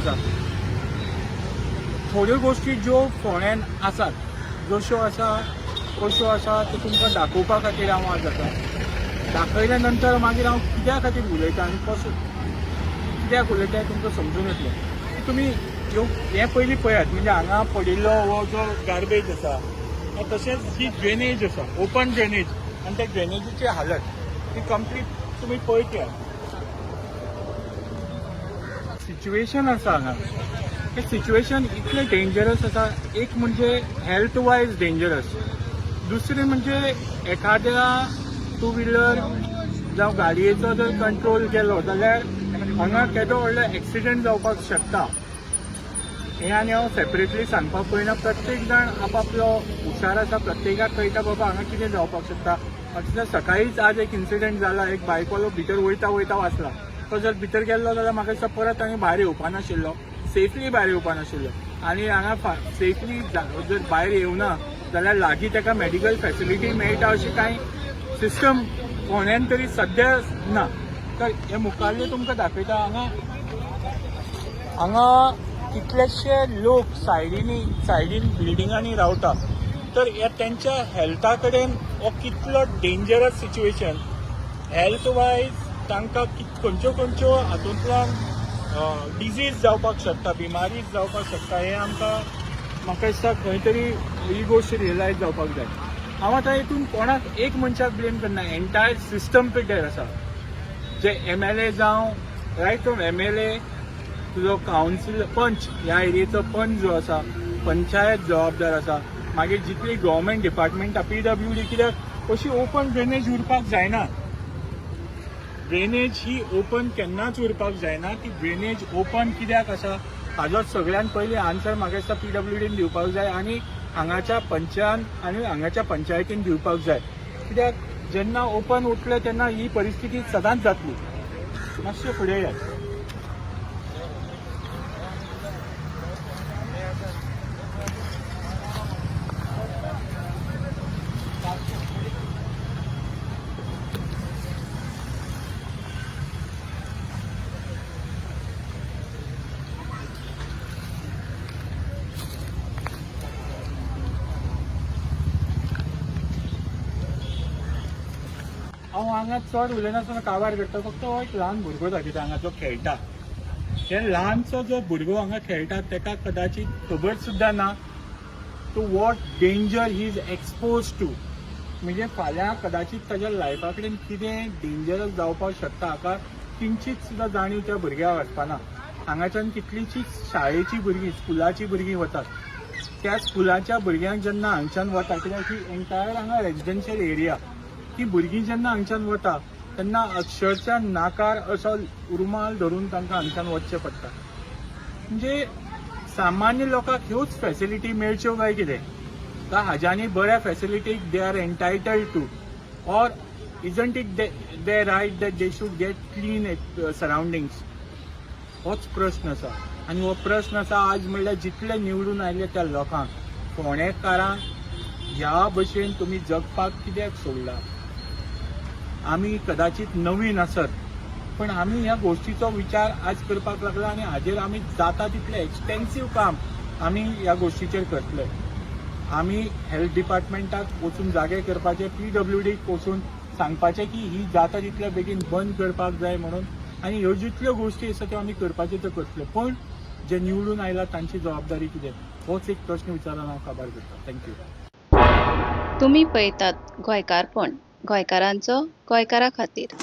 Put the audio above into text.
आसा. थोड्यो गोश्टी ज्यो फोंड्यान आसात, जश्यो आसा कश्यो आसा त्यो तुमकां दाखोवपा खातीर हांव आज जाता. दाखयल्या नंतर मागीर हांव कित्या खातीर उलयता आनी कसो कित्याक उलयता हें तुमकां समजून येतलें. तुमी ह्यो हें पयलीं पळयात. म्हणजे हांगा पडिल्लो हो जो गार्बेज आसा, तशेंच जी ड्रेनेज आसा, ओपन ड्रेनेज, आनी त्या ड्रेनेजीची हालत ती कंप्लीट तुमी पळयत. सिच्युएशन आसा हांगा, हें सिच्युएशन इतलें डेंजरस आसा. एक म्हणजे हेल्थ वायज डेंजरस, दुसरें म्हणजे एखाद्या टू व्हिलर जावं गाडयेचो जर कंट्रोल केलो जाल्यार हांगा केदो व्हडलो एक्सिडंट जावपाक शकता. हें आनी हांव सेपरेटली सांगपाक पळयना. प्रत्येक जाण आपापलो हुशार आसा, प्रत्येकाक कळटा बाबा हांगा कितें जावपाक शकता. आतां सकाळीच आज एक इन्सिडंट जाला. एक बायकवालो भितर वयता वयता वाचला. तो जर भितर गेल्लो जाल्यार म्हाका दिसता परत आनी भायर येवपा नाशिल्लो, सेफली भायर येवपा नाशिल्लो. आनी हांगा सेफली जर भायर येवना जाल्यार लागीं ताका मेडिकल फेसिलिटी मेळटा अशी कांय सिस्टम फोंड्यान तरी सद्या ना. तर हे मुखारले तुमकां दाखयता, हांगा हांगा कितलेशे लोक सायडीनी सायडीन बिल्डिंगांनी रावता, तर ह्या तेंच्या हेल्था कडेन हो कितलो डेंजरस सिच्युएशन, हेल्थ वायज तांकां खंयच्यो खंयच्यो हातूंतल्यान डिजीज जावपाक शकता, बिमारी जावपाक शकता, हें आमकां म्हाका दिसता खंय तरी ही गोश्ट रियलायज जावपाक जाय. हांव आतां हितून कोणाक एक मनशाक ब्लेम करना, एंटायर सिस्टम पिड्ड्यार आसा. जे एमएलए जावं, रायट फ्रॉम एमएलए, तुजो कावन्सील, पंच, ह्या एरियेचो पंच जो आसा, पंचायत जबाबदार आसा. मागीर जितली गव्हर्मेंट डिपार्टमेंटां, पीडब्ल्यूडी, कित्याक अशी ओपन ड्रेनेज उरपाक जायना. ड्रेनेज ही ओपन केन्नाच उरपाक जायना. ती ड्रेनेज ओपन कित्याक आसा हाजो सगळ्यात पयलीं आन्सर म्हाका दिसता पीडब्ल्यूडीन दिवपाक जाय आनी हांगाच्या पंचान आनी हांगाच्या पंचायतीन दिवपाक जाय. कित्याक जेन्ना ओपन उरतलें तेन्ना ही परिस्थिती सदांच जातली. मातशें फुडें यात. हांव हांगा चड उलयनासतना काबार करता. फक्त हो एक ल्हान भुरगो दाखयता हांगा जो खेळटा. हे ल्हानसो जो भुरगो हांगा खेळटा ताका कदाचित खबर सुद्दां ना to what danger he is exposed to. म्हणजे फाल्यां कदाचित ताज्या लायफा कडेन कितें डेंजरस जावपाक शकता हाका किंचीत सुद्दां जाणीव त्या भुरग्याक आसपाना. हांगाच्यान कितलींशींच शाळेचीं भुरगीं, स्कुलाचीं भुरगीं वतात. त्या स्कुलाच्या भुरग्यांक जेन्ना हांगच्यान वता, कित्याक ही एंटायर हांगा रेजिडेन्शियल एरिया, ती भुरगीं जेन्ना हांगच्यान वता तेन्ना अक्षरशा नाकार असो रुमाल धरून तांकां हांगच्यान वचचें पडटा. म्हणजे सामान्य लोकांक ह्योच फॅसिलिटी मेळच्यो काय कितें, काय हाज्यानी बऱ्या फॅसिलिटीक they are entitled to, or isn't it their right that they should get clean surroundings? होच प्रश्न आसा. आनी हो प्रश्न आसा आज म्हणल्यार जितले निवडून आयले त्या लोकांक, फोंडेकारांक ह्या भशेन तुमी जगपाक कित्याक सोडला? आमी कदाचित नवीन आसत, पण आमी ह्या गोष्टीचो विचार आज करपाक लागला आनी हाजेर आमी जाता तितलें एक्सटेन्सीव काम आमी ह्या गोष्टीचेर करतले. आमी हेल्थ डिपार्टमेंटाक वचून जागे करपाचे, पीडब्ल्यूडीक वचून सांगपाचें की ही जाता तितल्या बेगीन बंद करपाक जाय म्हणून. आनी ह्यो जितल्यो गोश्टी आसा त्यो आमी करपाच्यो त्यो करतले. पण जे निवडून आयला तांची जबाबदारी कितें, होच एक प्रश्न विचारून हांव काबार करता. Thank you. तुम्ही पळयतात गोंयकारपण, गोंयकारांचो गोंयकारा खातीर.